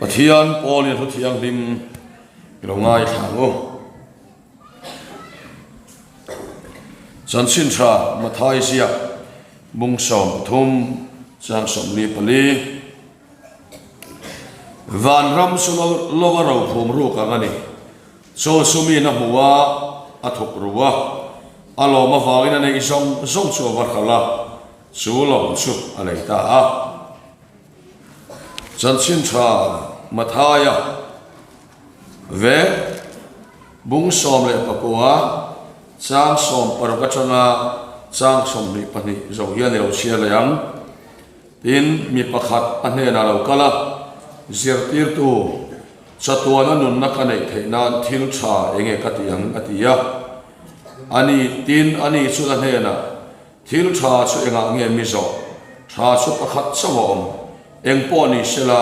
Pathian Paulin thu thianghlim i lo ngaithla ang u. Chanchin tha Mathai ziak bung 30 chang 44. Vanram chu lova rophum ruk ang a ni. Chaw chu miin a hmu a, a thawk ru a. A lawm avangin a neih zawng zawng chu a va hralh a, chu lawm chu a lei ta a. Chanchin tha Mathaia ve bung 19 chang 60 atanga chang 22 zo hian i lo chhiar leh ang. Tin, mi pakhat a hnenah lo kal a, Zirtirtu, chatuana nunna ka neih theih nan thil tha enge ka ti ang? a ti a. Ani, tin, ani chuan a hnenah, Thil tha chu engah nge mi zawh? Tha chu pakhat chauh a awm. Eng pawh ni sela,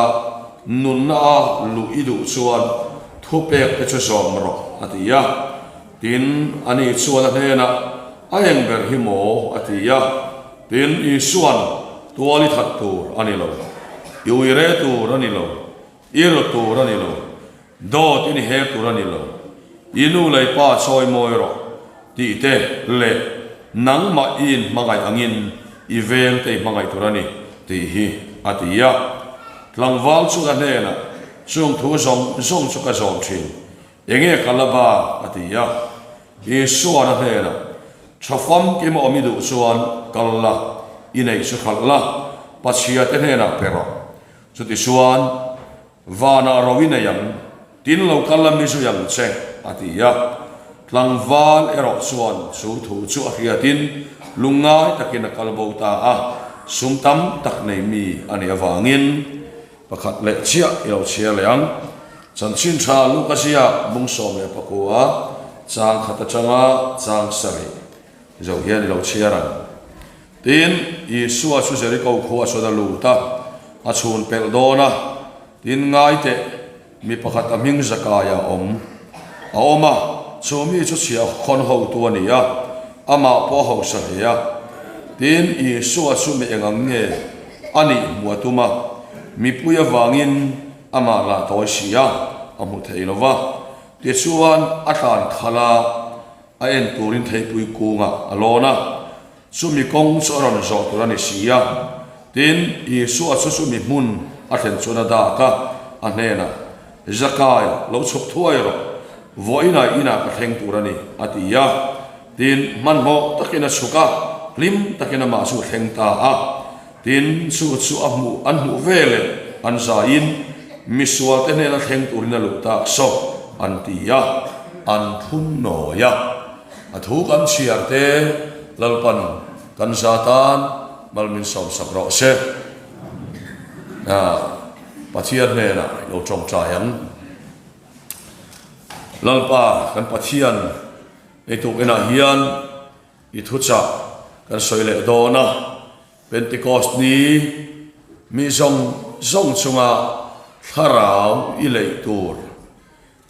nunna a luh i duh chuan thupek te chu zawm rawh, a ti a. Tin, ani chuan a hnenah, A eng ber hi maw? a ti a. Tin, Isua'n, Tual i that tur a ni lo, i ui re tur a ni lo, i ru tur a ni lo, dawt i ni hek tur a ni lo, i nu leh i pa chawi mawi rawh, tih te leh nangmah i inhmangaih angin i veng te i hmangaih tur a ni, tih hi a ti a. Tlangval chuan a hnenah, Chung thu zawng zawng chu ka zawm thin, Enge ka la ba? a ti a. Isua'n a hnenah, Tha famkim a awm i duh chuan kal la, i neih chu hralh la, Pachhia te hnenah pe rawh. Chutichuan, vanah ro i nei ang, tin lo kal la mi zui ang che, a ti a. Tlangval erawh chuan chu thu chu a hriatin lungngai takin a kal bo ta a, sum tam tak nei mi a nih avangin. Pakhat leh chiah i lo chhiar leh ang. Chanchin tha Luka ziak bung 19 chang khat atanga chang sarih zo hian i lo chhiar ang. Tin, Isua chu Jeriko khua chuan a lut a, a chhun pelh dawn a. Tin, ngai teh, mi pakhat a hming Zakaia a awm a awm a, chu mi chu chhiah khawn hotu a ni a, amah pawh a hausa hle a. Tin, Isua chu mi eng ang nge? A nih hmu a tum a, mipui avangin amah lah tawi si a, a hmu thei lo va. Tichuan, a tlan khalh a, a en turin theipui kungah a lawn a, chumi kawng chu a rawn zawh tur a ni si a. Tin, Isua chu chumi hmun a thlen chuan a dak a, a hnenah, Zakai, lo chhuk thuai rawh, vawiinah inah ka thleng tur a ni, a ti a. Tin, hmanhmawh takin a chhuk a, hlim takin amah chu a thleng ta a. Tin, chu chu a hmuh an hmuh ve leh an zaiin misualte hnena thleng turin a luh tak sawk an ti a, an phun nawi a. A thu kan chhiar te Lalpan kan za tan mal min sawmsak rawh se. Pathian hnenah i lo tawngtai ang. Lalpa kan Pathian. Hei tukinah hian i thuchah kan sawi leh dawn a, Pentecost ni mi zawng zawng chunga thlarau i leih tur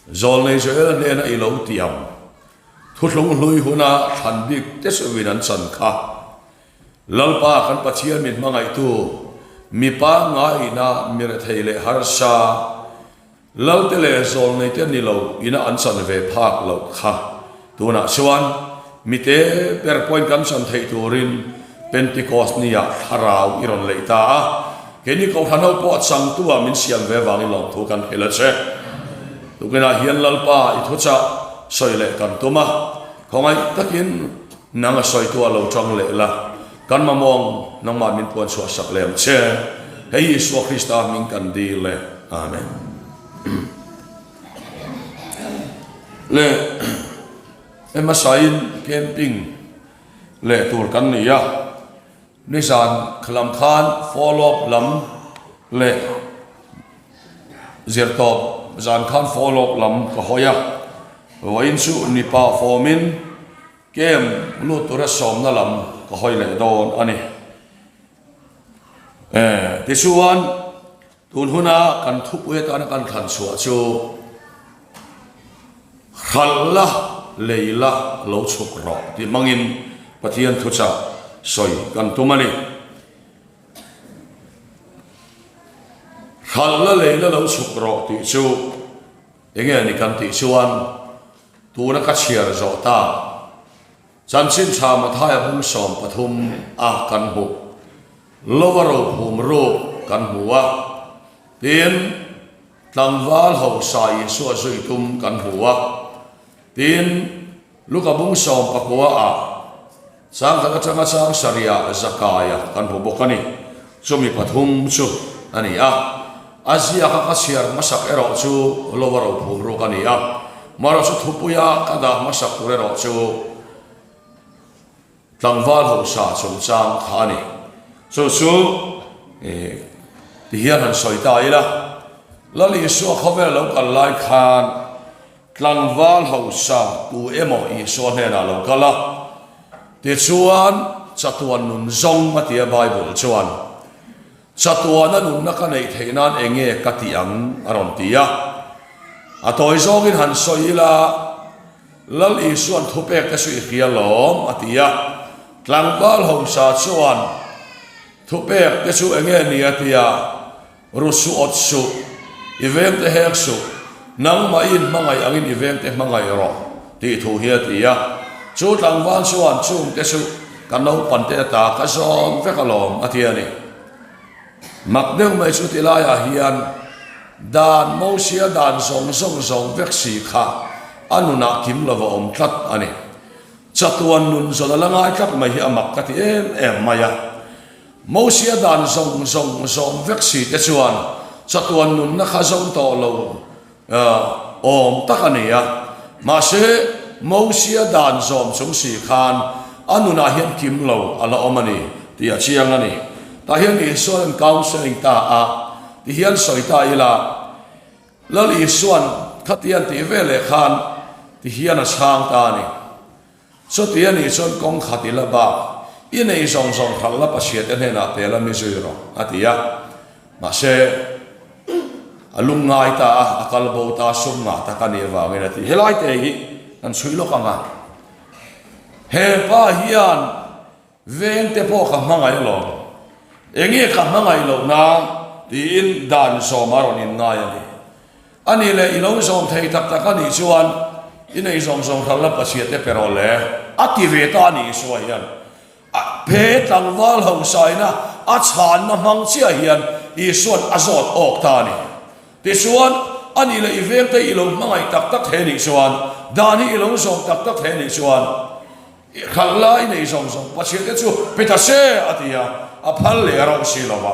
Zawlnei Joel hnena i lo ti ang. Thuthlung hlui huna thlan bik te chauhin an chan kha. Lalpa kan Pathian min hmangaihtu mipa ngaina mi rethei leh harsa, Lalte leh zawlneite ni lo ina an chan ve phak loh kha tunah chuan mite ber pawhin kan chan theih turin Pentecost niah thlarau i rawn leih ta a, keini Kohhran ho pawh a changtu ah min siam ve vangin lawmthu kan hrilh a che. Tukinah hian Lalpa i thuchah sawi leh kan tum a, khawngaih takin nang a sawitu ah lo tang leh la, kan mamawng nangmah min puan chhuah sak leh ang che. Hei Isua Krista hming kan dil e. Amen. Le hmasain camping leh tur kan ni a, nizan lam khan follow up lam leh zirtawp zan khan follow up lam ka hawi a, vawiin chu nipa fawmin camp lut tura sawmna lam ka hawi leh dawn a ni. Tichuan Tun huna kan thupui atana kan thlan chhuah chu Hralh la, lei la, lo chhuk rawh tih hmangin Pathian thuchah sawi kan tum a ni. Hralh la lei la lo chhuk rawh tih chu enge ni kan tih chuan tuna ka chhiar zawh ta. Chanchin tha Mathaia bung 13 a kan hmuh lova rophum ruk kan hmu a, tin tlangval hausa Isua zui tum kan hmu a, tin Luka bung 19 ah chang khat atanga chang sarihah Zakaia kan hmu bawk a ni. Chumi pathum chu a ni a, a ziaka ka chhiar hmasak erawh chu lova rophum ruk a ni a, marawh chu thupuia ka dah hmasak tur erawh chu Tlangval hausa chungchang kha a ni. Chu chu ti hian han sawi ta ila, Lal Isua khawvel lo kal lai khan tlangval hausa tu emaw Isua hnenah lo kal a, tichuan chatuan nun zawng a ti a Bible chuan, Chatuana nunna ka neih theih nan eng nge ka tih ang? a rawn ti a. A tawi zawngin han sawi ila, Lal Isua'n thupek te chu i hria lawm, a ti a. Tlangval hausa chuan, Thupek te chu eng nge ni? a ti a. Ru suh awt suh, i vengte hek suh, nangmah i inhmangaih angin i vengte hmangaih rawh, tih thu hi a ti a. Chu tlangval chuan chungte chu ka naupante ata ka zawm vek alawm, a ti a ni. Mak deuh mai chu ti laiah hian dan Mosia dan zawng zawng zawm vek si kha a nunah kim lova awm tlat a ni. Chatuan nun zawn a la ngai tlat mai hi a mak ka ti em em mai a. Mosia dan zawng zawng zawm vek si te chuan chatuan nunna kha zo tawh lo awm tak a ni a. Mahse, Mosia dan zawm chung si khan a nunah hian kim lo a la awm a ni tih a chiang a ni. Tah hian Isua'n an counselling ta a, ti hian sawi ta ila, Lal Isua'n khatian tih veleh khan ti hian a chhang ta a ni. Chuti a nih chuan kawng khat i la bak, i nei zawng zawng hralh la Pashiate hnenah pe la mi zui rawh, a ti a. Mahse, a lungngai ta a, a kal bo ta, sum ngah tak a nih avangin a ti. Helai te hi kan chhui lawk ang a, he pa hian Veng te pawh ka hmangaih alawm. Enge ka hmangaih loh na tiin dan zawm a rawn inngai a ni. A nih leh i lo zawm thei tak tak a nih chuan i nei zawng zawng hralh la Pathian te pe rawh le a ti ve ta a ni Isua hian. A phe tlangval hausaina a chhanna hmang chiah hian Isua'n a zawt awk ta a ni. Tichuan, a nih leh i veng te i lo hmangaih tak tak thei a nih chuan, dan hi i lo zawm tak tak thei a nih chuan, I khalh lai nei zawng zawng Pathian te chu pe ta se a ti a, a phal leh a rauh si lo va.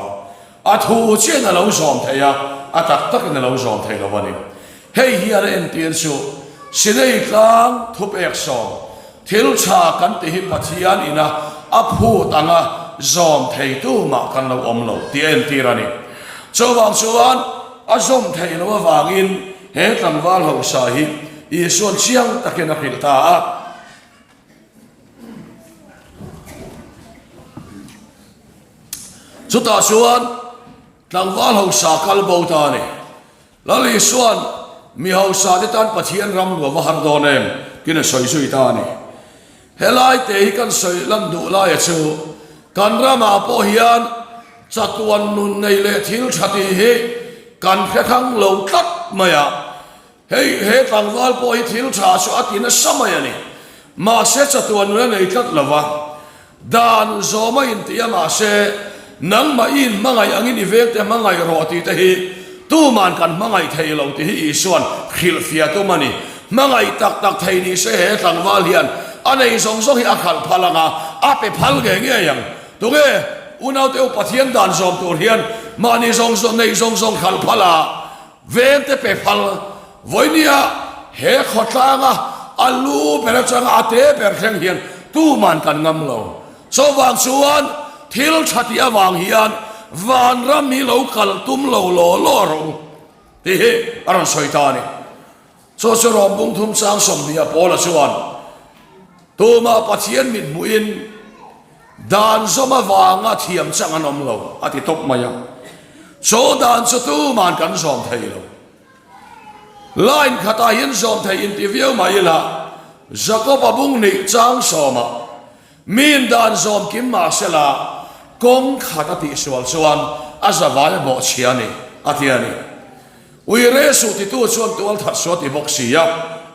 A thu chian a lo zawm thei a, a tak takin a lo zawm thei lo a ni. Hei hian a entir chu Sinai tlang thupek sawm thil tha kan ti hi Pathian ina a phut anga zawm thei tu mah kan lo awm lo tih a entir a ni. Chuvang chuan a zawm theih loh avangin he tlangval hausa hi Isua'n chiang takin a hrilh ta a. Chutah chuan tlangval hausa kal bo ta a ni. Lal Isua'n mi hausa te tan Pathian ram nuam a har dawn em tiin a sawi zui ta a ni. Helai te hi kan sawi lan duh laia chu kan ramah pawh hian chatuan nun nei leh thil tha tih hi kan hre thang lo tlat mai a. Hei, he tlangval pawh hi thil tha chu a ti nasa mai a ni. Mahse, chatuan nun a nei tlat lo va. Dan zawm a inti a, mahse, nangmah i inhmangaih angin i vengte hmangaih rawh tih te hi tuman kan hmangaih thei lo tih hi Isua'n hrilhfiah tum a ni. Hmangaih tak tak thei ni se he tlangval hian a nei zawng zawng hi a khalh phal ang a, a pe phal ngei ngei ang. Tunge, unaute u Pathian dan zawm tur hian mahni zawng zawng nei zawng zawng khalh phal a, Vengte pe phal vawinia he khawtlanga a lu ber atanga a te ber thleng hian tuman kan ngam lo. Chuvang chuan thil tha tih avang hian vanram hi lo kal tum lo law law rawh u tih hi a rawn sawi ta a ni. Chu chu Rom bung thum chang 20 a Paula chuan tumah Pathian mithmuhin Dan zawm avanga thiam chang an awm lo, a ti tawp mai a. Chaw dan chu tuman kan zawm thei lo. Line khatah hian zawm thei inti viau mai ila, Jakob-a bung nih chang sawmah miin dan zawm kim mah sela kawng khat a tihsual chuan a zavai a bawhchhia a ni. a ti a ni. Uire suh titu chuan tual that suh a ti bawk si a,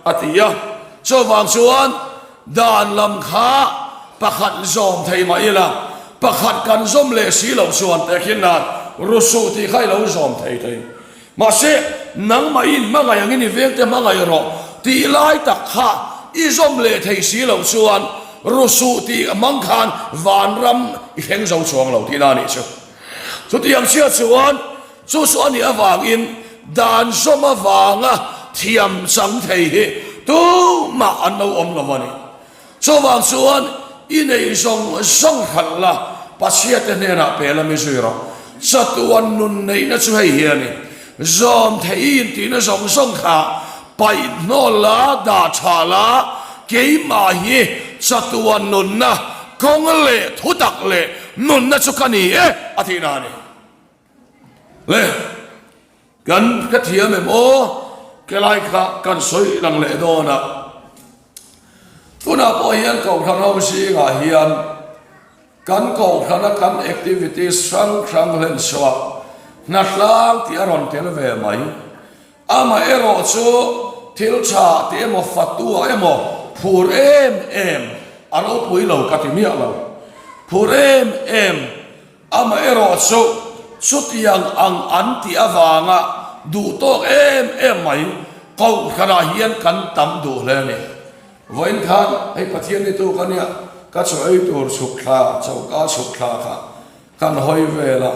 a ti a. Chuvang chuan dan lam kha pakhat zawm thei mah ila, pakhat kan zawm leh si loh chuan tehkhin nan ru suh tih kha i lo zawm thei thei. Mahse, nangmah i inhmangaih angin i vengte hmangaih rawh tih lai tak kha i zawm leh thei si loh chuan ru suh tih hmang khan vanram i thleng zo chuang lo tihna a nih chu. Chutiang chiah chuan Chu chu a nih avangin dan zawm avanga thiam chang thei hi tumah an lo awm lo a ni. Chuvang chuan i neih zawng zawng hralh la, Pathiate hnenah pe la mi zui rawh. Chatuan nun neihna chu hei hi a ni. Zawm thei i intihna zawng zawng kha paih hnawl la, dah tha la, keimah hi chatuan nunna kawng leh thutak leh nunna chu ka ni e a tihna a ni. Le, kan ka thiam em aw, kelai kha kan sawi lang leh dawn a. Tunah pawh hian Kohhran ho zingah hian kan Kohhrana kan activities hrang hrang hlen chhuah hnatlang tih a rawn tel ve mai. Amaherawh chu thil tha tih emaw fatu ah emaw phur em em a ropui lo ka ti miah lo. Phur em em Amaherawhchu, chutiang ang an tih avanga duh tawk em em mai Kohhranah hian kan tam duh hle a ni. Vawiin khan hei Pathian ni tu ka nia, ka chaw ei tur chhuk thla, choka chhuk thla kha kan hawi vel a,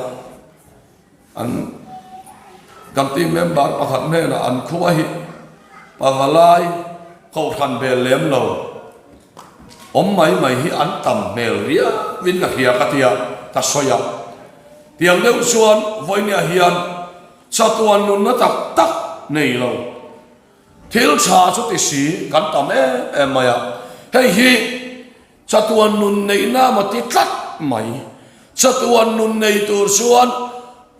an kan team member pakhat hnenah an khua hi pavalai Kohhran bel lem lo. Awm mai mai hi an tam hmel riauin ka hria ka tia ka sawi a. Tiang deuh chuan vawinia hian chatuan nunna tak tak nei lo. Thil tha chu ti si kan tam em em mai a. Hei hi chatuan nun neihna maw ti tlat mai. Chatuan nun nei tur chuan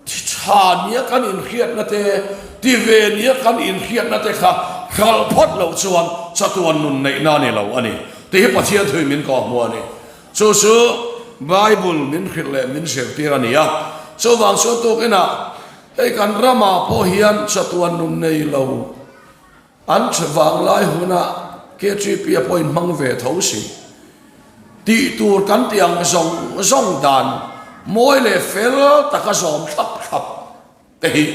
Thi tha nia kan inhriatna te, ti ve nia kan inhriatna te kha hralh phawt loh chuan chatuan nun neihna a ni lo a ni tih hi Pathian thui min kawhhmu a ni. Chu chu Bible min hrilh leh min zirtir a ni a. Chuvang chuan tukinah hei kan ramah pawh hian chatuan nun nei lo An ṭha vanglai hunah KTP a pawhin hmang ve tho si. Tih tur kan tih ang zawng zawng dan mawi leh fel taka zawm thlap thlap te hi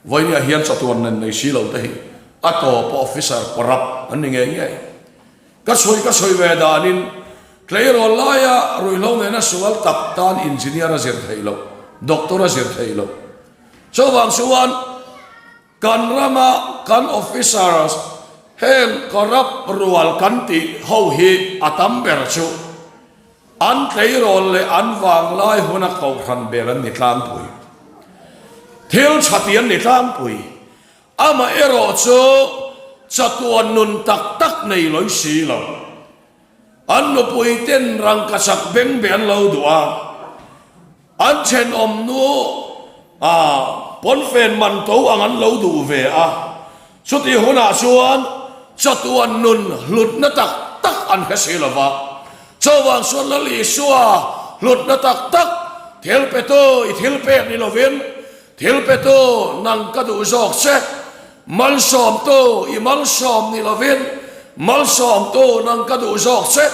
vawinia hian chatuan nen nei si lo te hi a tawp officer corrupt an ni ngei ngei. Ka chhui ka chhui ve danin tleirawl laia ruihhlo nena sual tak tan engineer a zir theih loh, doctor a zir theih loh. Chuvang chuan Kan rama kan officers heng corrupt rual kan tih ho hi a tam ber chu an tleirawl leh an vanglai huna kohhran bel an ni tlangpui. Thil tha ti an ni tlangpui. Amaherawh chu chatuan nun tak tak nei lawih si lo. An nupui ten rangkachak bengbe an lo duh a. An thenawm nu a pawnfen man to ang an lo duh ve a, chutih hunah chuan chatuan nun hlutna tak tak an hre si lo va. Chuvang chuan Lal Isua hlutna tak tak thil petu i thil pek ni lovin, thil petu nang ka duh zawk che, Malsawmtu i malsawm ni lovin, Malsawmtu nang ka duh zawk che,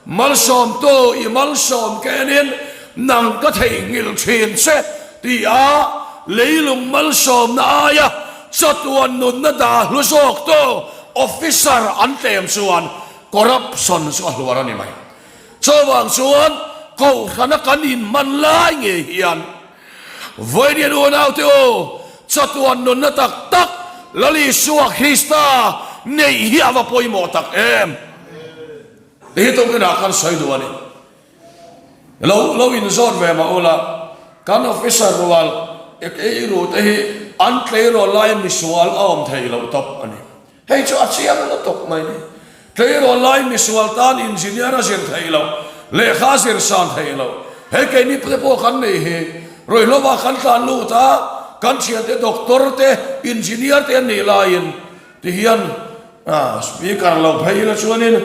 Malsawmtu i malsawm ka enin nang ka theihnghilh thin che, ti a leilung malsawmna aia chatuan nunna dah hlu zawktu officer an tlem chuan corruption chu a hluar a ni mai. Chuvang chuan Kohhrana kan inhman lai ngei hian Vawiin unaute u, chatuan nunna tak tak Lal Isua Krista neih hi a va pawimawh tak em! Tih hi tukinah kan sawi duh a ni. Lo lo inzawt ve mah ula, kan officer rual ek ei ru te hi an tleirawl laiin misual a awm thei lo tawp a ni. Hei chu a chiang lutuk mai ni. Tleirawl lai misual tan engineer a zir theih loh, lehkha a zir san theih loh. Hei keini te pawh kan nei hi ruihhlo ah kan tlan lut a, kan thiante doctor te, engineer te an nih laiin ti hian speaker lo phei ila chuanin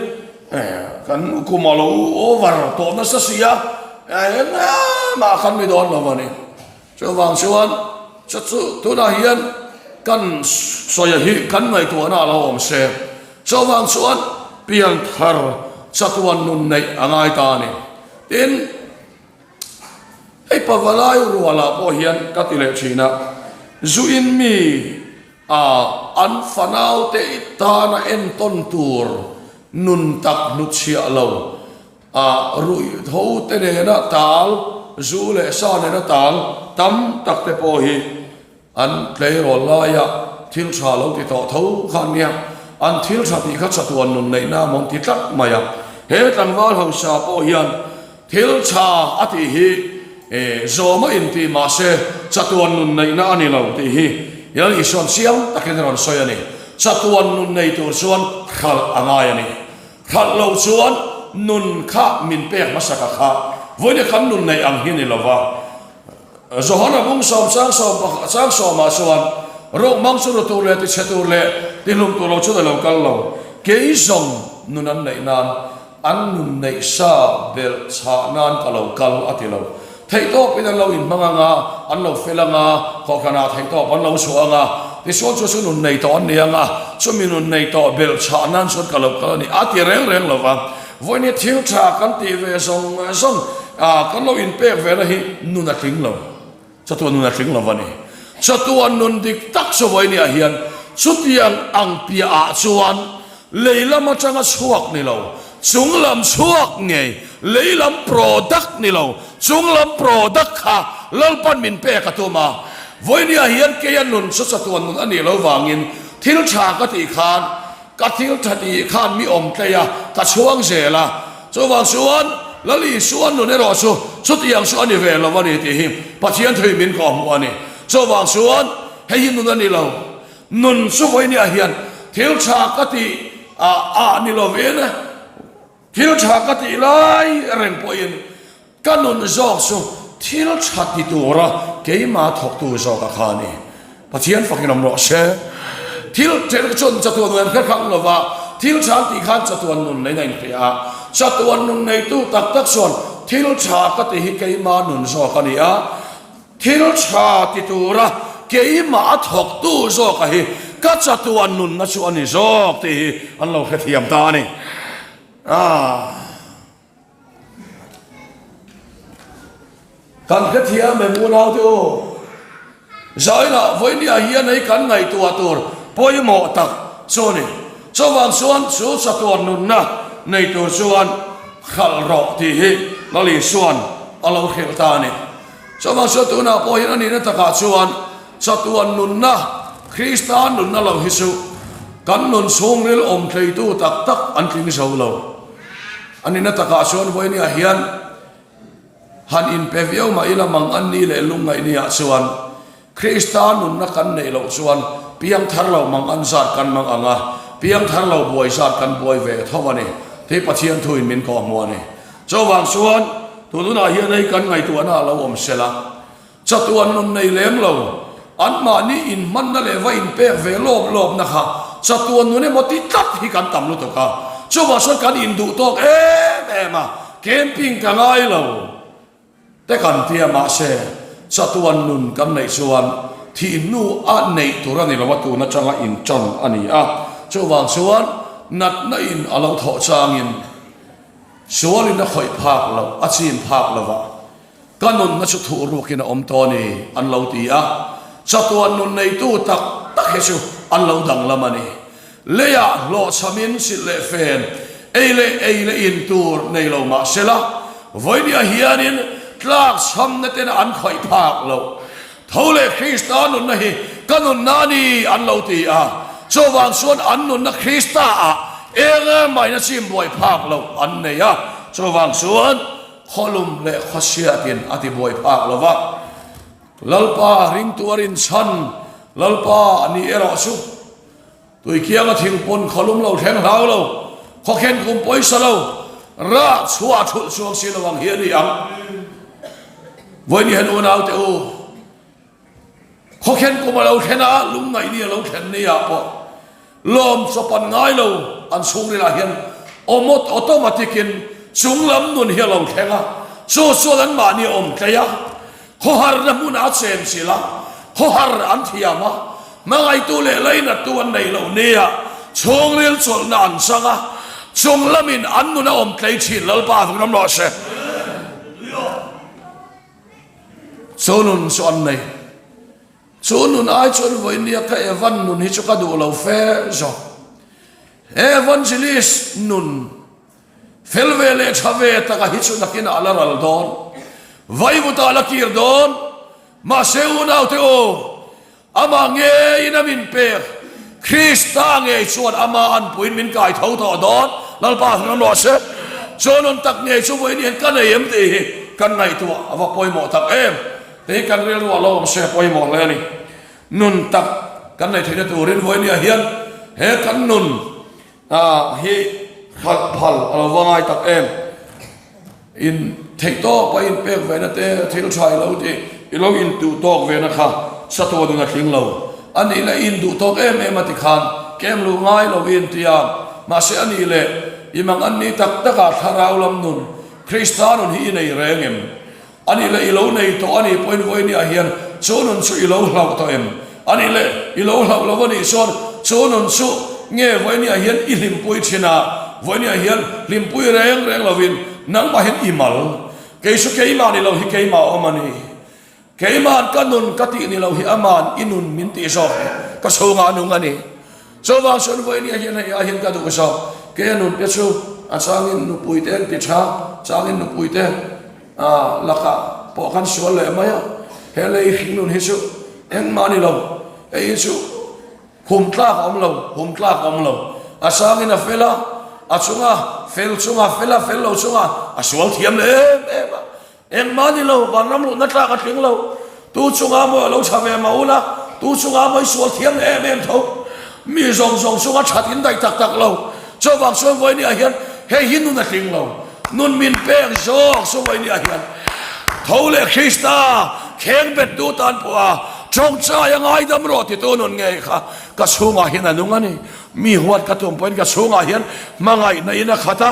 kan kum a lo over tawh nasa si a, engmah kan ni dawn lo a ni. Chuvang chuan. Chu chu tunah hian kan sawia hi kan ngaihtuahna a lo awm se. Chuvang chuan pianthar chatuan nun neih a ngai ta a ni. Tin, hei pavalai rualah pawh hian ka ti leh thin a, zu in mi a an fanaute tana entawn tur nun tak hnutchhiah lo a ruih tho te nena tal, zu leh sa nena tal tam tak te pawh hi An tleirawl laia thil tha lo ti tawh tho kha nia, an thil tha tih kha chatuan nun neihna a mawn ti tlat mai a. He tlangval hausa pawh hian thil tha a tih hi zawm a inti mah se chatuan nun neihna a ni lo tih hi Lal Isuan chiang takin a rawn sawi a ni. Chatuan nun nei tur chuan hralh a ngai a ni. Hralh lo chuan nun kha min pek hmasaka kha vawiin kan nun neih ang hi a ni lo va. Johana bung sawm chang sawm pakhat chang sawmah chuan Rukmang chu ru tur leh tichhe tur leh tihlum tur lo chuan a lo kal lo. Kei zawng nun an neih nan an nun neih sa belh chhah nan ka lo kal a ti lo. Theihtawpin an lo inhmang ang a, an lo fel ang a, kohhranah theihtawp an lo chhuah ang a, tichuan chu chu nun nei tawh an ni ang a, chumi nun nei tawh belh chhah nan chuan ka lo kal a ni a ti reng reng lo va. Vawiin thil tha kan tih ve zawng zawng a kan lo inpek ve na hi nun a tling lo. Chatuan nun a tling lo a ni. Chatuan nun dik tak chu vawiin ah hian chutiang ang piah ah chuan lei lam atanga chhuak ni lo, chung lam chhuak ngei, lei lam product ni lo, chung lam product kha Lalpan min pek a tum a. Vawiin ah hian keia nun chu chatuan nun a nih lo vangin thil tha ka tih khan Ka thil tha tih khan mi awm tlei a, ka chhuang zel a. Chuvang chuan Lal Isua nun erawh chu chutiang chu a ni ve lo a ni tih hi Pathian thui min kawh hmuh a ni. Chuvang chuan hei hi nun a ni lo. Nun chu vawinia hian thil tha ka tih ah ni lovin, Thil tha ka tih lai reng pawhin ka nun zawk chu thil tha ti tura keimah thawktu zawka kha a ni. Pathian fakin awm rawh se. Thil then chuan chatuan nun an hre hrang lo va, thil tha an tih khan chatuan nun neiin a inhria a. Chatuan nun neitu tak tak chuan thil tha ka tih hi keimah nun zawk a ni a. Thil tha ti tura keimah a thawktu zawka hi ka chatuan nunna chu a ni zawk tih hi an lo hrethiam ta a ni. Aah. Kan hrethiam em unaute u? Zainah vawinia hian hei kan ngaihtuah tur pawimawh tak chu a ni. Chuvang chuan chu chatuan nunna nei tur chuan hralh rawh tih hi Lal Isua'n a lo hrilh ta a ni. Chuvang chuan tunah pawh hian a nihna takah chuan chatuan nunna, Krista nunna lo hi chu kan nun chhungril awm theitu tak tak an tling zo lo. A nihna takah chuan vawinia hian Han inpe viau mah ila mang an ni leh lungngaih ni ah chuan Krista nunna kan neih loh chuan piangthar lo mang an zat kan mang ang a, piangthar lo buai zat kan buai ve tho a ni tih Pathian thuin min kawhhmuh a ni. Chuvang chuan tununah hian hei kan ngaihtuahna a lo awm sela. Chatuan nun nei lem lo, anmahni inhmanna leh va inpek ve lawp lawpna kha chatuan nun emaw ti tlat hi kan tam lutuk a. Chuvang chuan kan induh tawk em em a, camping ka ngai lo te kan ti a, mahse chatuan nun kan neih chuan thih hnu a neih tur a ni lo a, tun atanga intan a ni a. Chuvang chuan natna in a lo thawh changin sualin a khawih phak loh, a chin phak lo a. Ka nunna chu thuh rukin a awm tawh a ni, an lo ti a. Chatuan nun neitu tak tak hi chu an lo danglam a ni. Leiah hlawhchhamin silh leh fen, ei leh ei leh in tur nei lo mah sela, vawinia hianin tlakchhamna tena an khawih phak loh. Tho leh Krista nunna hi ka nunna a ni, an lo ti a. Chuvang chuan an nunna Krista-ah eng emahin a chim buai phak loh an nei a. Chuvang chuan. Khawlum leh khawchhiatin a ti buai phak lo va, Lalpa ringtu a rinchhan Lalpa a ni erawh chu tuikianga thingpun khawlum lo thleng hlau lo, khawkhen kum pawisa lo, rah chhuah thulh chuang si lo ang hi a ni ang. Vawiin hian unaute u, Khawkhen kum a lo thlen a, lungngaih ni a lo thlen ni ah pawh lawm chawp an ngai lo, an chhungril ah hian awmawt automatic in chunglam nun hi a lo thleng a, chu chuan an mahni a awm tlei a, khawharna hmun ah a chen chilh a, Khawhar an thiam a, hmangaihtu leh lainattu an neih loh nia chhungril chawlhna an chang a, chung lamin an nun a awm tlei thin Lalpa vung ram rawh se. Chu nun chu an nei. Chu nun ai chuan vawinia ka Evan nun hi chu ka duh lo fe zawk. He evangelist nun fel ve leh tha ve taka hi chu nakinah a la ral dawn. Vaivutah a la kir dawn. Mahse unaute aw, amah ngeiin a min pek, Krista ngei chuan ama anpuiin min kai tho tawh dawn, Lalpa hming rawh se. Chuan rawn tak ngei chu vawiin hian ka nei em tih hi kan ngaihtuah a va pawimawh tak em. Hei kan rilru a lo awm se pawimawh hle a ni. Nun tak kan nei theihna turin vawiin hian he kan nun hi khalh phal a lo va ngai tak em. In theih tawp a in pek ve na te thil tha i lo tih i lo in duh tawk ve na kha satuan in a tling lo a nih leh i in duh tawk em em a ti khan kem luh ngai lo i in ti a mahse a nih leh i mang an ni tak tak ah thlarau lam nun Krista nun hi i nei reng em A nih leh i lo nei tawh a nih pawhin vawinia hian chu nun chu i lo hlauh tawh em? A nih leh i lo hlauh lo a nih chuan chu nun chu nge vawinia hian i hlimpui thin a? Vawinia hian hlimpui reng reng lovin nangmah hian i mal. Kei chu keimah ni lo hi keimah awm a ni. Keima'n ka nun ka tih ni lo hi ama'n i nun min tih zawk hi ka chhungah a nung a ni. Chuvang chuan vawinia hian hei ah hian ka duh zawk. Kei a nun te chu a changin nupui te an ti tha, changin nupui te A lakah pawh kan sual leh mai a, he lei hring nun hi chu engmah a ni lo, hei hi chu hum tlak a awm lo, hum tlak a awm lo. A sangin a fel a, a chunga fel chunga fel a, fel lo chunga a sual thiam leh em em a, engmah a ni lo, vanram luhna tlak a tling lo. Tu chunga mawi a lo tha ve mah ula, tu chunga mawi sual thiam leh em em tho. Mi zawng zawng chunga that in daih tak tak lo. Chuvang chuan vawinia hian hei hi nun a tling lo. Nun min pek zawk chu vawinia hian tho leh Krista kheng bet tu tan pawha tawngtai a ngaidam rawh titu nun ngei kha ka chhungah hian a nung a ni. Mi huat ka tum pawhin ka chhungah hian hmangaihna in a khat a,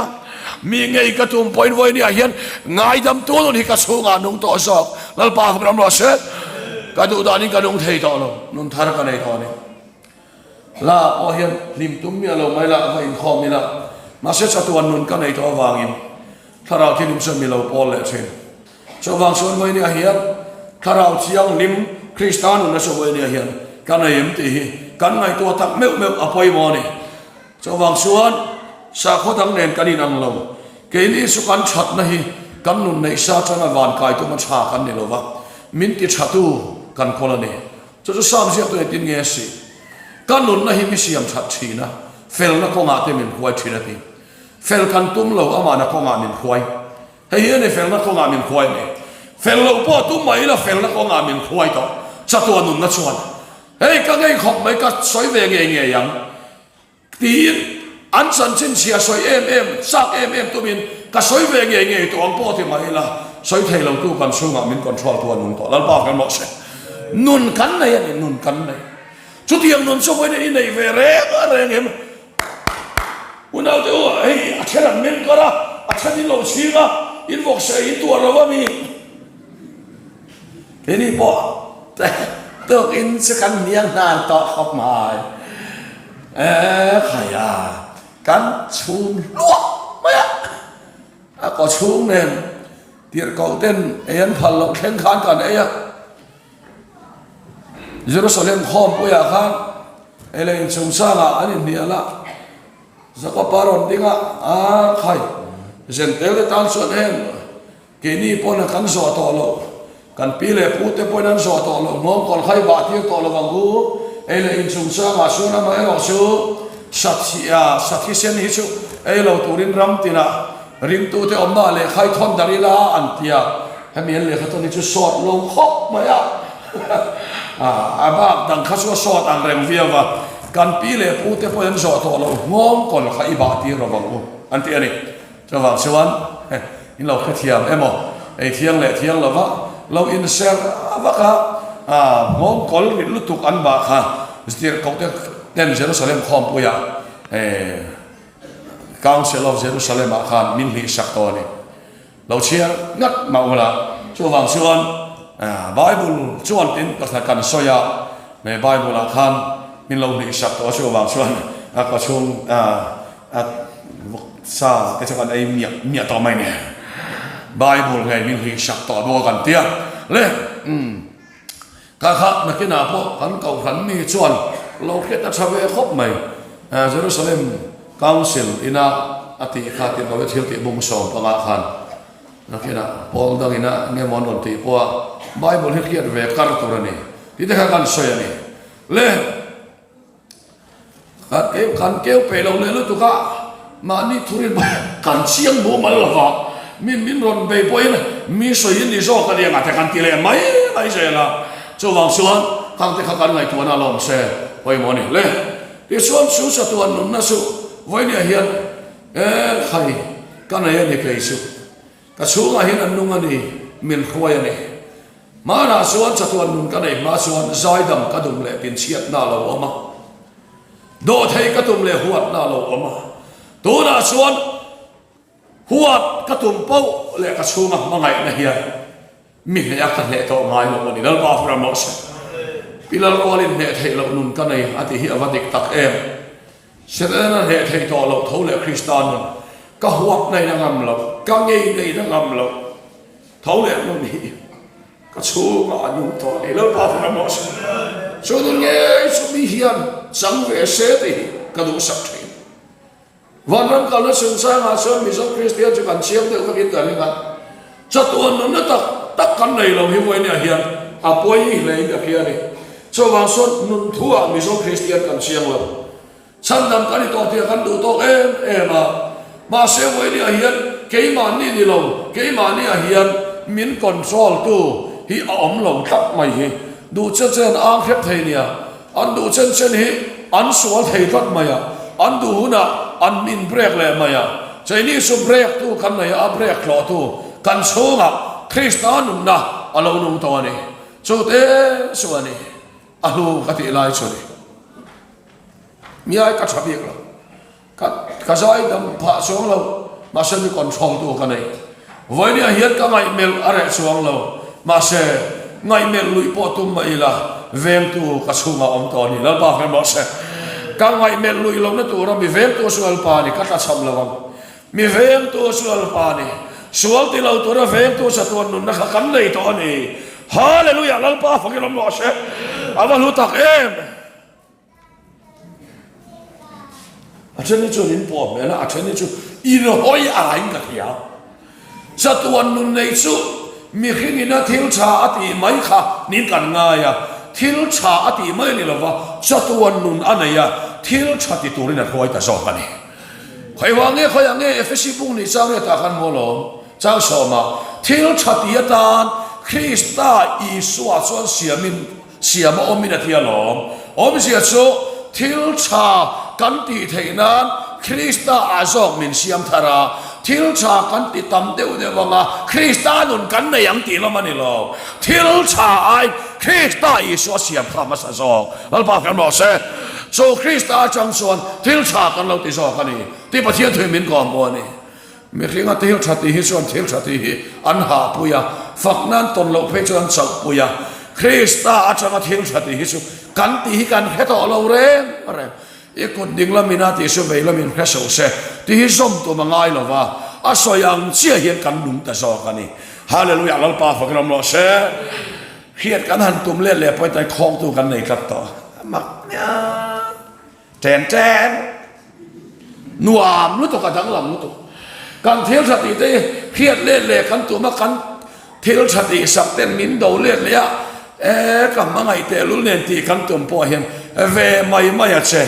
mi ngei ka tum pawhin vawinia hian ngaidamtu nun hi ka chhungah a nung tawh zawk. Lalpa fak ram rawh se. Ka duh danin ka nung thei tawh lo, nun thar ka nei tawh a ni. Hla pawh hian hlim tum miah lo mai lah va inkhawm ila, mahse chatuan nun ka nei tawh avangin Thlarau Thianghlim chuan mi lo pawl leh thin. Chuvang chuan vawinia hian Thlarau Thianghlim Krista nunna chu vawinia hian ka nei em tih hi kan ngaihtuah tak meuh meuh a pawimawh a ni. Chuvang chuan sakhaw dang nen kan inang lo, keini chu kan thatna hi kan nun neih sa atanga van kai tuma tha kan ni lova, min ti thatu kan kawl a ni. Chu chu Sam ziaktu engtin nge a si? Ka nunna hi mi siam that thin a, felna kawngah te min hruai thin a ti. Fel kan tum lo, amahna kawngah min hruai. Hei hi a ni felna kawngah min hruai ni. Fel loh pawh tum mai ila felna kawngah min hruai tawh. Chatuah nunna chuan hei ka ngei khawp mai ka sawi ve ngei ngei ang. Tiin an chanchin chhia sawi em em, chak em em tumin ka sawi ve ngei ngei tawh ang pawh ti mah ila, sawi thei lo tu kan chhungah min control tu a nung tawh. Lalpa kan mawh se. Nun kan nei a ni, nun kan nei. Chutiang nun chu vawiin i nei ve reng reng em? Unaute u, hei a then an meng kar a, a then in lo chhing a, in vawk se in tuar lo a mi. Keini pawh tawkin chu kan hniang hnar tawh khawp mai. E khai a, kan chhum hluah mai a, a kaw chhung nen tirhkoh ten ei an phal loh thleng khan kan ei a. Jerusalem khawmpuiah khan ei leh inchungchangah an inhnial a, Jakob-a rawn ding a, a khai, Zentel te tan chuan heng Keini pawn a kan zawh tawh loh, kan pi leh pu te pawhin an zawh tawh loh, nghawng kawl khai bah tir tawh lo ang u. Ei leh inchungchang ah chuan amaherawh chu Sathia, Sathisen hi chu ei lo turin ram tinah ringtute awmna ah lehkha i thawn darh ila an ti a, hemi an lehkha thawn hi chu sawt lo khawp mai a, a bak dang kha chu a sawt ang reng viau a, kan pi leh pu te pawhin an zawh tawh loh, nghawng kawl kha i bah tir lo ang u an ti a ni. Chuvang chuan in lo hrethiam emaw, ei thiang leh thiang lova lo inser vak a, nghawng kawl rit lutuk an bah kha Ztirhkoh te ten Jerusalem khawmpuiah Council of Jerusalem ah khan min hlihsak tawh a ni. Lo chhiar ngat mah ula, chuvang chuan. Bible chuan tin pakhat kan sawi a, he Bible ah khan min lo hnihsak tawh a chuvang chuan a kawchhung a sa te chu kan ei miah miah tawh mai ni. Bible ngei min hnihsak tawh bawk a kan tia le. Ka kha nakinah pawh kan kohhran mi chuan lo hriat a tha ve khawp mai. Jerusalem Council ina a tih kha tih lo thil tih bung 15 khan nakinah pawl dangin a nge maw an rawn tih pawh a Bible hi hriat ve kar tur a ni tih te kha kan sawi a ni. Le kan keu kan keu peih lo leh lutuk a mahni thurin kan chiang mumal lo va min min rawn bei pawhin mi sawiin ni zawk a ni ang a te kan ti leh mai mai zel a chuvang chuan khang te kha kan ngaihtuahna a lawm se pawimawh a ni le. Tichuan chu chatuan nunna chu vawinia hian e khai ka nei a ni kei chu ka chhungah hian an nung a ni min hruai a ni. Hmanah chuan chatuan nun ka nei hma chuan zaidam ka dum leh tinchhiatna a lo awm a, dawhthei ka tum leh huatna a lo awm a, tunah chuan Huat ka tum poh leh ka chhunga hmangaihna hian mi hneh a ka hneh tawh ngai lo a ni. Lalpa fur ram rawh se. Pi Lalrualin hneh theih loh nun ka nei a tih hi a va dik tak em. Setana hneh theih tawh loh tho leh Krista nun ka huat na in a ngam loh, ka ngei na in a ngam loh tho leh nun hi ka chhungah a nung tawh a ni. Lalpa fur ram rawh se. Chu nun ngei chu mi hian chang ve se tih hi ka duhsak thin. Vanram kalna chungchangah chuan Mizo Kristian chu kan chiang deuh vekin ka ring a, chatuan nunna tak tak kan nei lo hi vawinia hian a pawi hlein ka hria a ni. Chuvang chuan nun thuah Mizo Kristian kan chiang lo. Chhandam kan i tawh tih kan duh tawk em em a, mahse vawinia hian keimahni ni lo, keimahniah hian min control tu hi a awm lo tlat mai hi duh chen chen an ang hrep thei nia. An duh chen chen hi an sual thei tlat mai a, an duh hunah an in break leh mai a. Chinese chu break tu kan nei a, a break hlawh tu kan chhungah Krista nunna a lo nung tawh a ni. Chu te chu a ni, a hlu ka tih lai chu a ni. Miai ka tha bik lo. Ka ka zai dam phah chuang lo, mahse mi control tu ka nei. Vawinia hian ka ngaihmelh a reh chuang lo, mahse ngaihmelh luih pawh tum mah ila vengtu ka chhungah awm tawh a ni. Lalpa hmel rawh se. Ka ngaihmelh luih lohna tura mi vengtu chu Lalpa a ni, ka tlachham lo ang. Mi vengtu chu Lalpa a ni. Sual ti lo tura vengtu chatuan nunna kha kan nei tawh a ni. Hallelujah! Lalpa fakin awm rawh se. A va hlu tak em! A then hi chuan in pawh hmel a, a then hi chu in hawi aiin ka hria. Chatuan nun nei chu mihringina thil tha a tih mai kha niin kan ngai a, thil tha a tih mai a ni lova, chatuan nun a nei a, thil tha ti turin a hruai ta zawk a ni. Khawiah nge khawiah nge Efesi bung nih chang riatah khan maw lawm chang sawmah thil tha ti atan Krista Isua chuan siamin Siam a awmin a ti alawm. Awmzia chu thil tha kan tih theih nan Krista ah zawk min siam thar a, thil tha kan ti tam deuh deuh ang a, Krista nun kan nei ang tih lam a ni lo. Thil tha ai Krista Isua siam kha hmasa zawk. Lalpa kan rawh se. Chu Krista atang chuan thil tha kan lo ti zawk a ni tih Pathian thuin min kawm pawh a ni. Mihringa thil tha tih hi chuan thil tha tih hi an hahpui a, fakna an tawn loh phei chuan an chauhpui a. Krista atanga thil tha tih hi chu kan tih hi kan hre tawh lo reng reng. I kut ding lamin a tih chu vei lamin hre so se tih hi zawm tum a ngai lo va, a sawi ang chiah hian kan nung ta zawk a ni. Hallelujah Lalpa fakin awm rawh se. Hriat kan han tum let leh pawhin tlai khawngtu kan nei tlat tawh. A mak nia. Ṭen ṭen. Nuam lutuk a danglam lutuk. Kan thil ṭha tih te hi hriat let leh kan tum a, kan thil ṭha tih sak ten min do let leh a, e ka hmangaih tehlul nen tih kan tum pawh hian ve mai mai a che.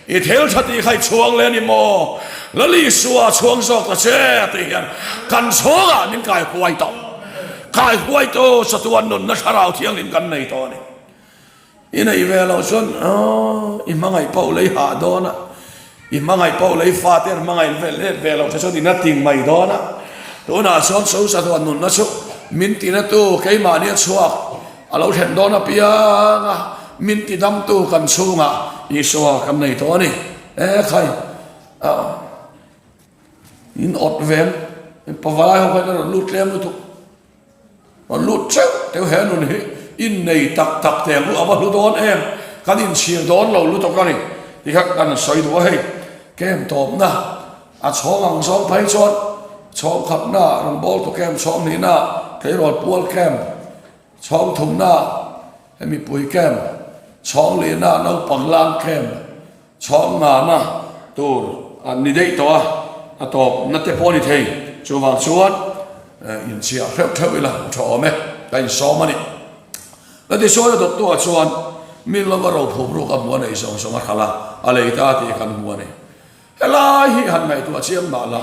I thil ṭha tih kha i chhuang leh a ni maw? Lalisua chhuang zawk ta che tih hian kan chhungah min kai huai tawh. Kai huaitu chatuan nunna thlarau thianghlim kan nei tawh a ni. I neih ve loh chuan aw i hmangaih poh lei hah dawn a, i hmangaih poh lei fate an hmangaih ve let ve loh te chuan i na ting mai dawn a. Tunah chuan Sosa chuan nunna chu min tinatu keimahni a chhuak a lo thlen dawn apiang a, min tidamtu kan chhungah Isua kan nei tawh a ni. E khai ah in awt ve ang, pavalai ho khan a rawn lut tlem lutuk. Rawn lut teuh teuh he nun hi innei tak tak teh ang u, a va hlu dawn em, kan inchhir dawn lo lutuk a ni tih kha kan sawi duh a hei. Camp tawpna a chhawng ang zawng phei chuan chhawng khatna rawngbawltu camp chhawng hnihna tleirawl pual camp chhawng thumna hemi pui camp chhawng lihna naupang lang camp chhawng ngana tur a ni daih tawh a a tawpna te pawh a ni thei chuvang chuan inchhiah hreuh hreuh ila tha awm e ka insawm a ni. Ka ti sawi a dawttu ah chuan min lova ro phum ruk a hmu a neih zawng zawng a hralh a, a lei ta tih kan hmu a ni. Helai hi han ngaihtuah chiang mah la,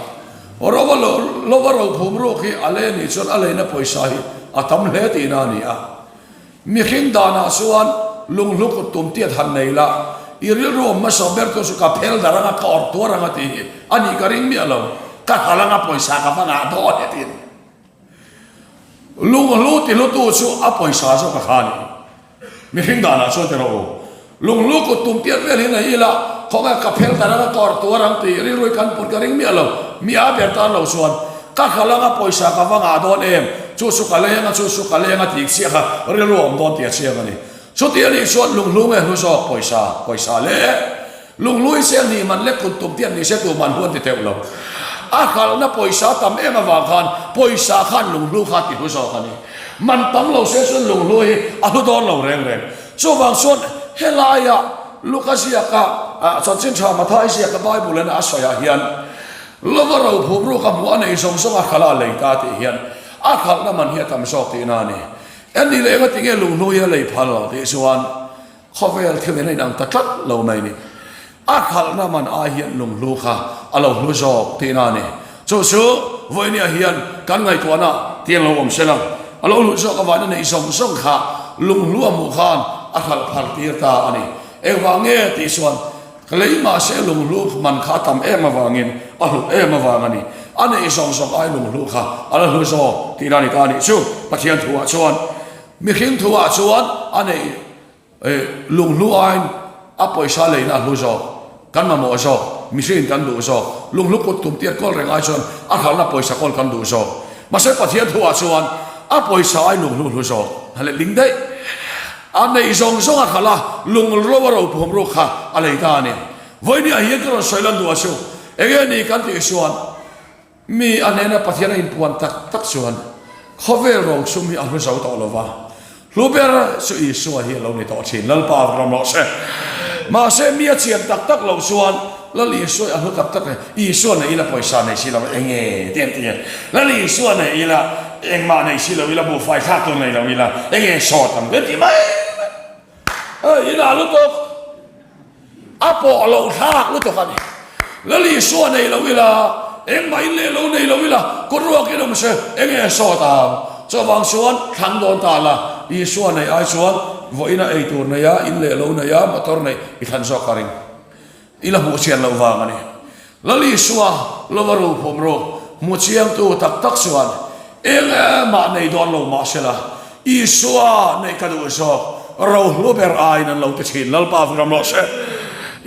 rova lova ro phum ruk hi a lei a nih chuan a leina pawisa hi a tam hle tihna a ni a. Mihring danah chuan lunghlu kut tum tiat han nei la, i rilru awm hmasa ber tu chu ka phel dar anga ka awrh tuar anga tih hi a nih ka ring miah lo, ka hralh anga pawisa ka va ngah dawn e tiin. Lunghlu tihlutu chu a pawisa zawk a kha a ni. Mihring danah chuan ti rawh u. Lunghlu kut tum pian vel hi nei ila, khawnge ka phel dar anga ka awrh tuar ang tih rilru hi kan put ka ring miah lo. Mi a ber tan lo chuan ka hralh anga pawisa ka va ngah dawn em, chu chu ka leng a, chu chu ka leng a tih chiah kha rilru a awm dawn tih a chiang a ni. Chuti a nih chuan lunghlu nge hlu zawk pawisa, pawisa le. Lunghlu hi seng hnih man lek kut tum tiat ni se tu man huan ti teuh lo. A hralhna pawisa tam em avang khan pawisa khan lunghlu kha ti hlu zawk a ni. Man tam lo se chuan lunghlu hi a hlu dawn lo reng reng. Chuvang chuan helaia Luka ziaka chanchin tha Mathai ziaka Bible in a sawiah hian lova ro phum ruk a hmuh a nei zawng zawng a hralh a lei ta tih hian a hralhna man hi a tam zawk tihna a ni. Enni leh enga tinge lunghlu hi a lei phal lo tih chuan Khawvel thil in a inang ta tlat lo mai ni. A hralhna man ai hian lunghlu kha a lo hlu zawk tihna a ni. Chu chu vawinia hian kan ngaihtuahna tiang lo awm sela, a lo hlut zawk avangin a neih zawng zawng kha lunghlu a hmuh khan a hralh phar tir ta a ni. Engvang nge tih chuan ka lei mahse lunghlu man kha a tam em avangin a hlut em avang a ni. A neih zawng zawng ai lunghlu kha a la hlu zawk tihna a ni ta a nih chu Pathian thuah chuan. Mihring thuah chuan a neih lunghlu aiin a pawisa leina a hlu zawk, kan mamawh zawk, mihringin kan duh zawk, lunghlu kut tum tiat kawl reng ai chuan a hralhna pawisa kawl kan duh zawk. Mahse Pathian thuah chuan a pawisa aiin lunghlu hlu zawk a letling daih. A neih zawng zawng a hralh a, lunglo a ropuhawm ruk kha a lei ta a ni. Vawinia hian ka rawn sawi lan duh a chu, enge ni kan tih chuan, Mi a hnena Pathian a inpuan tak tak chuan khawvel rosum hi a hlu zo tawh lo va, hlu ber chu Isua hi a lo ni tawh thin. Lalpa ram rawh se. Mahse mi a chian tak tak loh chuan Lal Isua hi a hlu tak tak e. Isua nei ila pawisa nei si lo enge ti an ti e. Lal Isua nei ila engmah nei si lo ila buhfai thlak tur nei lo ila enge sawt ang ve ti mai mai. Hei inah lutuk. A pawh loh thlak lutuk a ni. Lal Isua nei lo ila, engmah in leh lo nei lo ila, kut ruak in awm se, enge a sawt ang? Chuvang chuan thlang dawn ta la, Isua nei ai chuan vawiina ei tur nei a, in leh lo nei a, motor nei i thlan zawk ka ring. I la hmuh chian loh vang a ni. Lal Isua lova ru phum ru hmu chiangtu tak tak chuan eng emah nei dawn lo mah sela, Isua neih ka duh zawk, rohlu ber aiin an lo ti thin. Lalpa ram rawh se.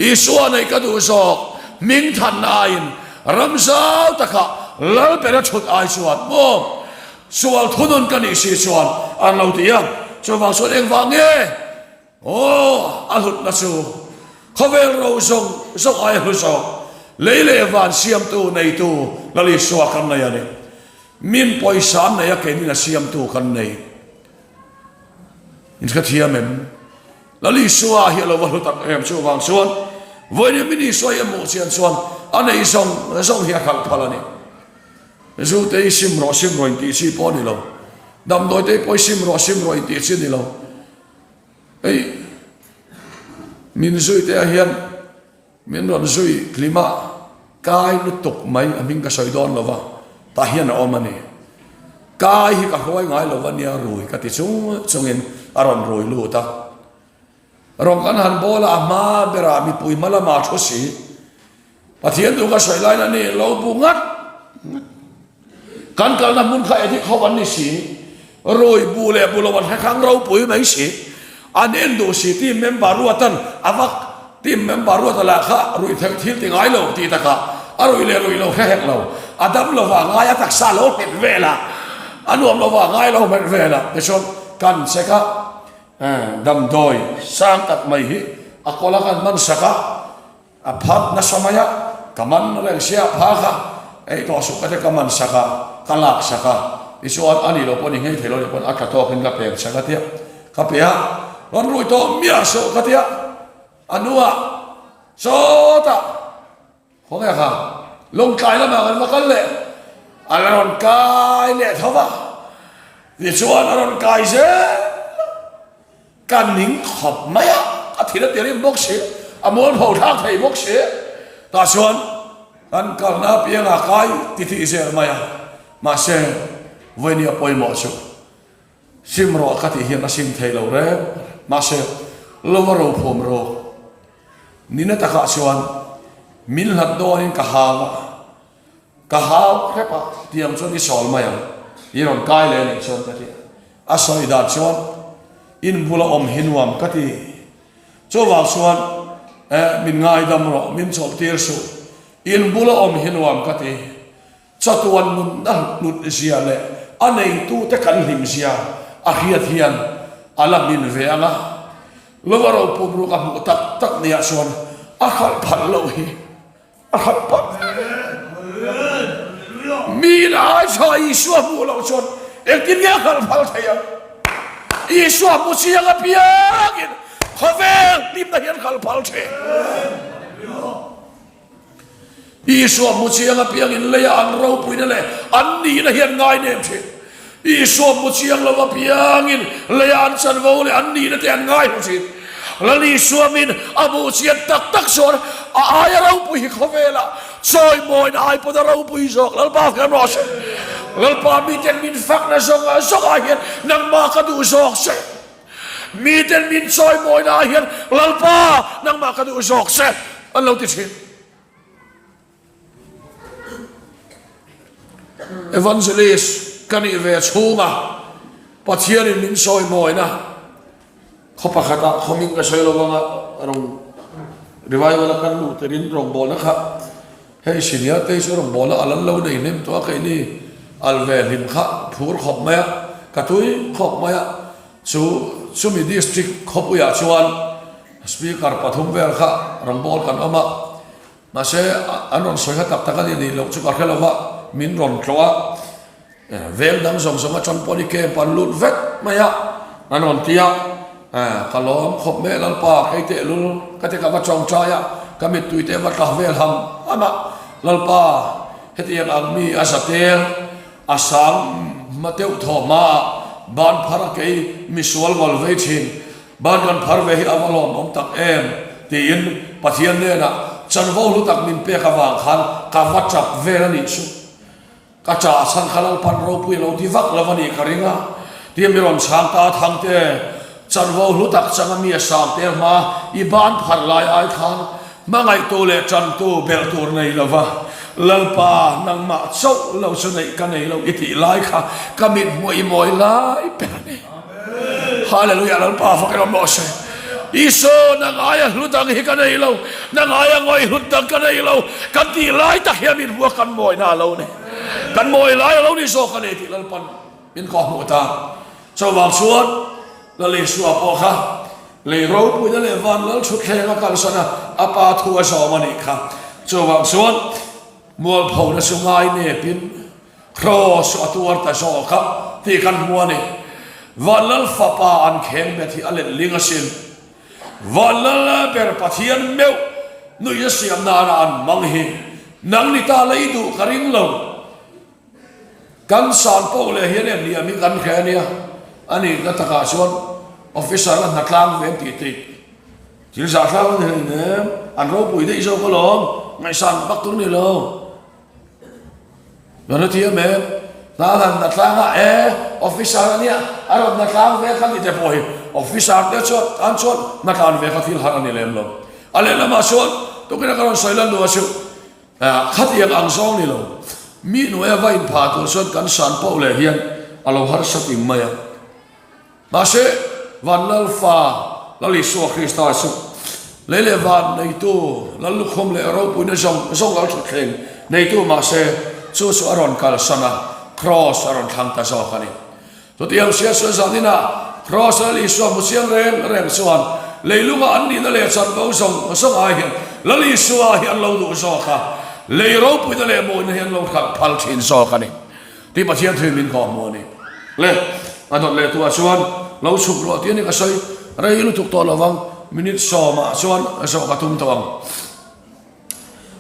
Isua neih ka duh zawk, hming thanna aiin ram zau takah Lal bera thut ai chuan maw sual thunun ka nih si chuan an lo ti a. Chuvang chuan engvang nge? Aw, a hlutna chu khawvel ro zawng zawng aia hlu zawk, lei leh van siamtu neitu Lal Isua kan nei a ni. Min pawisa an nei a, keinin a siamtu kan nei. In hrethiam em? Lal Isua hi a lo va hlu tak em? Chuvang chuan vawiin min Isua hi a hmuh chian chuan a nei zawng zawng hi a khalh phal a ni. Zu te hi sim rawh sim rawh intih chi pawh a ni lo. Damdawi te pawh hi sim rawh sim rawh intih chi a ni lo. Hei min zui te ah hian min rawn zui hlim a, kai lutuk mai a hming ka sawi dawn lo va, tah hian a awm a ni. Kai hi ka hruai ngai lo va nia rui ka ti chung chungin a rawn rui lut a. Rawn kan han bawl a, a hma berah mipui hma lamah thu si. Pathian duh ka sawi lain a ni lo bu ngat ngat. Kan kalna hmun kha edit ho an ni si. Rui bu leh bu lo an hre hrang ropui mai si. An en duh si team member ruatan a vak team member ruata lah kha ruih theih thil ti ngai lo tih takah a ruih leh ruih lo hre hek lo. A dam lova ngai a taksa lo nghet vel a. A nuam lo va, ngai lo hmelh vel a. Tichuan, kan check a, damdawi sang tak mai hi a kawla kan hman sak a, a phat nasa mai a, ka man reng sia a phak a, ei tawh suh ka te ka man sak a, ka lak sak a, tichuan a nih loh pawh ni nghei thei lo nih pawn a tla tawkin ka pek sak a tia, ka pe a, rawn rui tawh miah suh ka tia, a hnuah sawtah. Khawnge kha Lawngtlai lamah kan va kal leh a la rawn kai leh tho va, tichuan a rawn kai zel a, ka ning khawp mai a, ka thil a ti rim bawk si, a mual pho thlak thei bawk si, tah chuan kan kalna apiangah kai ti thih zel mai a, mahse vawiin a pawimawh chu sim rawh ka tih hian a sim thei lo reng, mahse lova rophawm rawk. Nina takah chuan min hlat dawnin ka hau a, ka hau hrep a, tiang chuan i sawl mai ang, i rawn kai leh anih chuan ka ti a. A sawi dan chuan in bula awm hi nuam ka ti, chuvang chuan eh min ngaidam rawh, min chawlh tir suh, in bula awm hi nuam ka ti, Chatuan nunna hlut zia leh a neitute kan hlim zia a hriat hian a la hmin ve ang a, lova ropum ruk a hmuh tak tak niah chuan a hralh phalh loh hi a hralh phalh Miin a ai tha Isua hmuh loh chuan engtin nge a hralh phal thei ang? Isua hmu chiang apiangin khawvel hlimna hi an hralh phal thin. Isua hmu chiang apiangin leia an ropuina leh an nihna hi an ngai nem thin. Isua hmu chiang lo apiangin leia an chanvo leh an nihna te an ngai hmu thin. Lal Isua min a hmuh chian tak tak chuan a aia ropui hi khawvelah chawimawina ai pawn a ropui zawk. Lalpa kan rawh se. Lalpa miten min fakna zawng zawngah hian nangmah ka duh zawk che. Miten min chawimawina ah hian Lalpa nangmah ka duh zawk che an lo ti thin. Evangelist ka nih ve chhunga Pathianin min chawimawina khaw pakhatah khawming ka sawi lo anga rawn revival a kan luh terin rawngbawlna kha hei senior te hi chu rawngbawlna a lan lo nei hnem tawh a keini al ve hlim kha phur khawp mai a ka tui khawp mai a. Chu chumi district khawpuiah chuan speaker pathum vel kha rawnbawl kan awm a, mahse an rawn sawi kha tak tak a ni nih loh chu ka hre lo va, min rawn tlawh a, veng dang zawng zawng atang pawh ni camp an lut vek mai a, an rawn ti a, ka lawm khawp mai Lalpa kei tehlul ka ti ka va tawngtai a, ka mittui te va tla vel ham ham a, Lalpa hetiang ang mi a za tel. A sang hma deuh thaw hmaah ban phar a kei misual ngawlh vei thin. Ban kan phar ve hi a va lawmawm tak em? tiin Pathian hnenah chanvo hlu tak min pek avang khan ka va tap vel a nih chu. Ka ṭah chhan kha Lalpan ropui a lo ti vak lo a nih ka ring a, tiin mi rawn chhang ta a Thangte. Chanvo hlu tak changa mi a sang tel hma i ban phar lai ai khan hmangaihtu leh tantu belh tur nei lova Lalpa nangmah chauh lo chu neih ka nei lo i tih lai kha ka mit hmuh i mawi lai ber a ni. Hallelujah Lalpa fak emaw maw se. Isu nang aia hlu dang hi ka nei lo, nang aia ngawih hlut dang ka nei lo kan tih lai tak hian mit hmuh a kan mawina a lo ni. Kan mawi lai a lo ni zawk a ni tih Lalpan min kawhhmuh ta. Chuvang chuan Lal Isua pawh kha lei ropuina leh van lal thutthleng a kalsan a, a pa thu a zawm a nih kha. Chuvang chuan mualphona chu ngai nepin kraws a tuar ta zawk a tih kan hmu a ni. Van lal fapa an kheng bet hi a let ling asin. Van lal ber Pathian meuh nuih a siam nana an hmang hi nang ni ta lei duh ka ring lo. Kan san poh leh hian em liam hi kan hre a nia, a nih na takah chuan officer a hna tlang ve an tih tih thil zah thlak a ni hleinem, an ropui daih zawk alawm, ngaihsan vak tur ni lo. Kan hre thiam em? Hna han hna tlang a, e officer a nia, a rawn hna tlang ve kha ni te pawh hi officer te chuan tan chuan hna tlan ve kha thil har a ni lem lo. A lehlamah chuan tukin a ka rawn sawi lan duh a chu. Khatiang ang zawng ni lo, mi hnuaia va inphah tur chuan kan san poh leh hian a lo harsa ting mai a. Mahse, Van Lalfa, Lal Isua Krista chu lei leh van neitu, Lal lukhum leh ropuina zawng zawng Lal thutthleng neitu mahse, chu chu a rawn kalsan a. Kraws a rawn thlang ta zawk a ni. Chutiang hria chuan zaninah Kraws Lal Isua hmu chiang reng reng chuan leilunga an nihna leh chanvo zawng zawng ai hian Lal Isua hi an lo duh zawk a, lei ropuina leh mawina hi an lo hralh phal thin zawk a ni tih Pathian thuin min kawh hmu a ni. Le, a dawt leh tuah chuan lo chhuk ruah tih a ni ka sawi rei lutuk tawh lovang, minute sawmah chuan zawh ka tum tawh ang.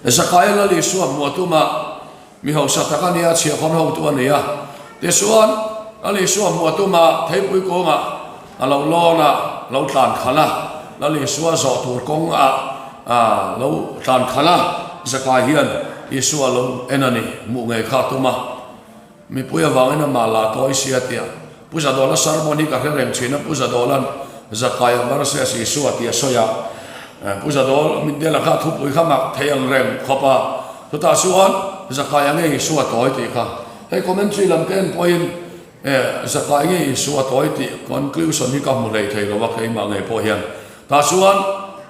Zakaia Lal Isua hmuh a tum a, mi hausa tak a nia, chhiahkhawn hotu a ni a. Tichuan, Lal Isua hmuh a tum a, theipui kawngah a lo lawn a, lo tlan khalh a, Lal Isua zawh tur kawng a lo tlan khalh a, Zakai hian Isua a lo en a ni, hmuh ngei kha a tum a. Mipui avangin amah la tawi sia tia Pu Zadawla sermon hi ka hre reng thin a, Pu Zadawla'n Zakaia versus Isua tih a sawi a, Pu Zadawl Mindela kha thupui kha mak thei ang reng khawp a, chutah chuan Zakaia nge Isua tawi tih kha hei commentary lam ka en pawhin Zakaia nge Isua tawi tih conclusion hi ka hmu hlei thei lo a keimah ngei pawh hian. Tah chuan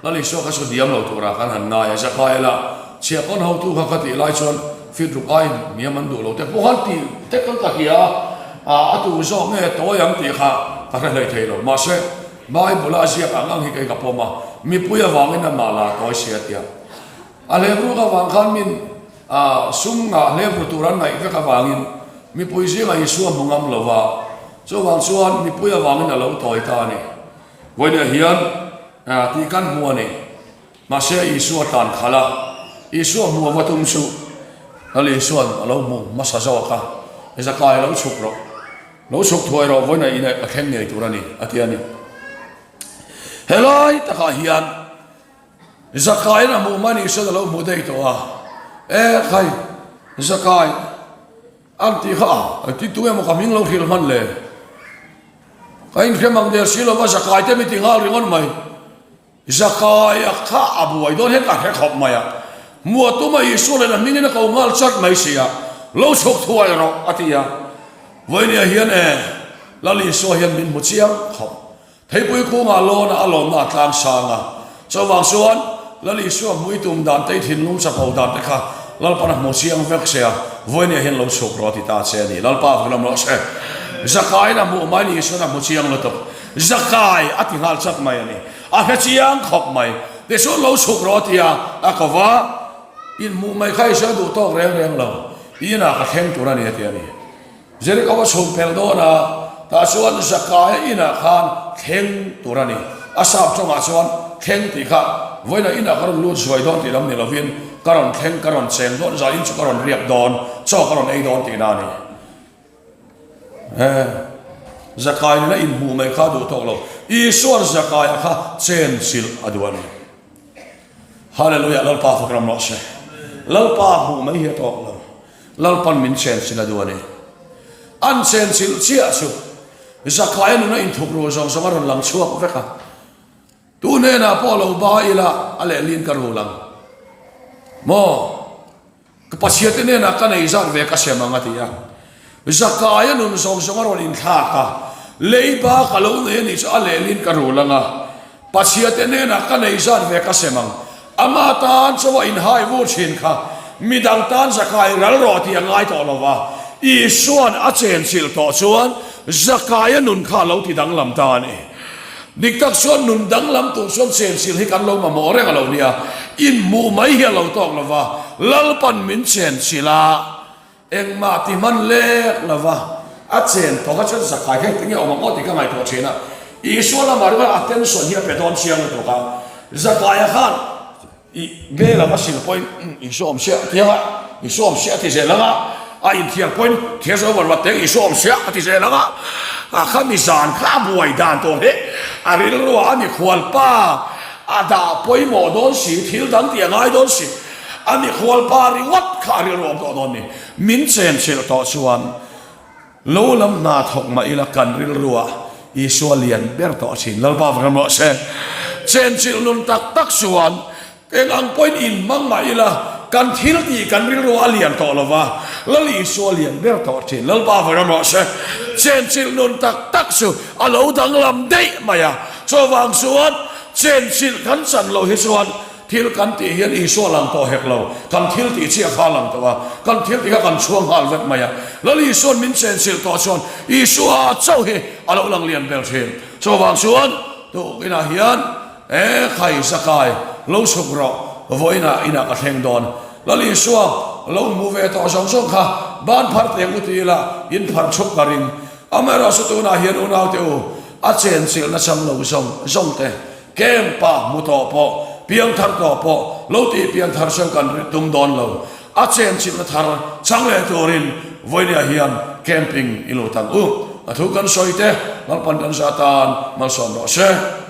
Lal Isua kha chu diam lo turah kan han ngai a, Zakaia lah chhiahkawn hotu kha ka tih lai chuan fit ruk aiin hniam an duh lo te pawh khan tih tek an ka hria a, a tu zawk nge tawi ang tih kha ka hre hlei thei lo. Mahse, Bible a ziak ang ang hi kei ka pawm a, mipui avangin amah la tawi sia tia. A hlep ruk avang khan min sum ngah hlep ru tur an ngaih vek avangin mipui zingah Isua hmu ngam lo va, chuvang chuan mipui avangin a lo tawi ta a ni. Vawiinah hian tih kan hmu a ni. Mahse Isua tlan khalh a, Isua hmu a va tum chu Lal Isua'n a lo hmu hmasa zawk a, Zakai lo chhuk rawh, lo chhuk thuai rawh, vawiinah inah ka thleng ngei tur a ni, a ti a ni. Helai takah hian Zakaiin a hmuh hman Isua'n a lo hmu daih tawh a, E khai, Zakai, An ti kha a, ti tu emaw ka hming lo hrilh hman le? Ka inhrem ang der si lova Zakai te mi ti nghal ringawt mai. Zakai a kha a buai dawn hian ka hre khawp mai a. Hmuah tuma Isua leh a hmingin a ko nghal chat mai si a, lo chhuk thuai rawh a ti a. Vawinia hian e, Lal Isua hian min hmu chiang khawp. Theipui kungah lawn a lawnna a tlang sang a, chuvang chuan Lal Isua hmui tum dan te, i thinlung chapo dan te kha Lalpan a hmu chiang vek che a, vawinia hian lo chhuk rawh a ti ta che a ni. Lalpa vun awm rawh se. Zakaiin a hmuh mai ni Isuan a hmu chiang lutuk. Zakai a ti nghal chat mai a ni. A hre chiang khawp mai. Tichuan lo chhuk rawh a ti a, a ko va, inhmuh mai kha Isua duh tawk reng reng lo, inah ka thleng tur a ni a ti a ni. Jeriko a chhun pel dawn a, tah chuan Zakaia inah khan thleng tur a ni. A sap tawngah chuan thleng tih kha vawiinah inah ka rawn lut zuai dawn tih lam ni lovin ka rawn thleng, ka rawn cheng dawn, zain chu ka rawn riak dawn, chaw ka rawn ei dawn tihna a ni. He Zakai nena inhmuh mai kha a duh tawk lo. Isua'n Zakaia kha chen chilh a duh a ni. Hallelujah, Lalpa fak ram rawh se. Lalpa hmuh mai hi a tawk lo. Lalpan min chenchilh a duh a ni. An chenchilh chiah chu Zakaia nuna inthup ru zawng zawng a rawn lang chhuak vek a. Tu hnenah pawh lo ba ila a lehlin ka rul ang maw? Ka Pathiante hnenah ka nei zat ve ka sem ang a ti a. Zakaia nun zawng zawng a rawn inthlak a, leiba ka lo nei a nih chu a lehlin ka rul ang a. Pathiante hnenah ka nei zat ve ka sem ang. Ama tan chaw a inhai vur thin kha midang tan Zakai ral rawh tih a ngai tawh lo va, Isua'n a chenchilh tawh chuan Zakaia nun kha a lo ti danglam ta a ni. Dik tak chuan nun danglam tur chuan chenchilh hi kan lo mamawh reng a lo nia, inhmuh mai hi a lo tawk lo va, Lalpan min chenchilh a. Engmah ti hman lek lo va, a chen tawh kha chuan zakai kha engtin nge awm ang aw tih ka ngaihtuah thin a. Isua lamah ringawt attention hi a pe dawn chiang lutuk a. Zakaia khan i bel anga sil pawhin Isua awm siah a ti ang a, Isua awm siah a ti zel ang a, a inthiar pawhin thiar zo var vat teng Isua awm siah a ti zel ang a. A kha mi zan kha a buai dan tawh hle. A rilruah a mikhualpa a dah pawimawh dawn si, thil dang tih a ngai dawn si. A mikhual pa ringawt kha a rilru awm tawh dawn ni. Min chenchilh tawh chuan lo lam hna thawk mah ila kan rilruah Isua lian ber tawh thin. Lalpa vang rawh se. Chenchilh nun tak tak chuan eng ang pawhin inhmang mah ila kan thil tih kan rilruah a lian tawh lo va, Lal Isua lian ber tawh thin. Lalpa vang rawh se. Chenchilh nun tak tak chu a lo danglam daih mai a. Chuvang chuan chenchilh kan chan loh hi chuan. Thil kan tih hian Isua lang tawh hek lo, kan thil tih chiah kha a lang tawh a, kan thil tih kha kan chhuang nghal vek mai a. Lal Isua'n min chenchilh tawh chuan Isua chauh hi a lo lang lian ber thin. Chuvang chuan tukinah hian E khai Zakai, lo chhuk rawh, vawiinah inah ka thleng dawn. Lal Isua lo hmu ve tawh zawng zawng kha ban phar teng u ti ila in phar chhuk ka ring. Amaherawhchu tunah hian unaute u, a chenchilhna chang lo zawng zawng te, Camp ah hmu tawh pawh, piangthar tawh pawh, lo tih piangthar chu kan tum dawn lo. A chenchilhna thar chang leh turin vawinia hian camping i lut ang u. A thu kan sawi te, Lalpan kan za tan malsawm rawh se.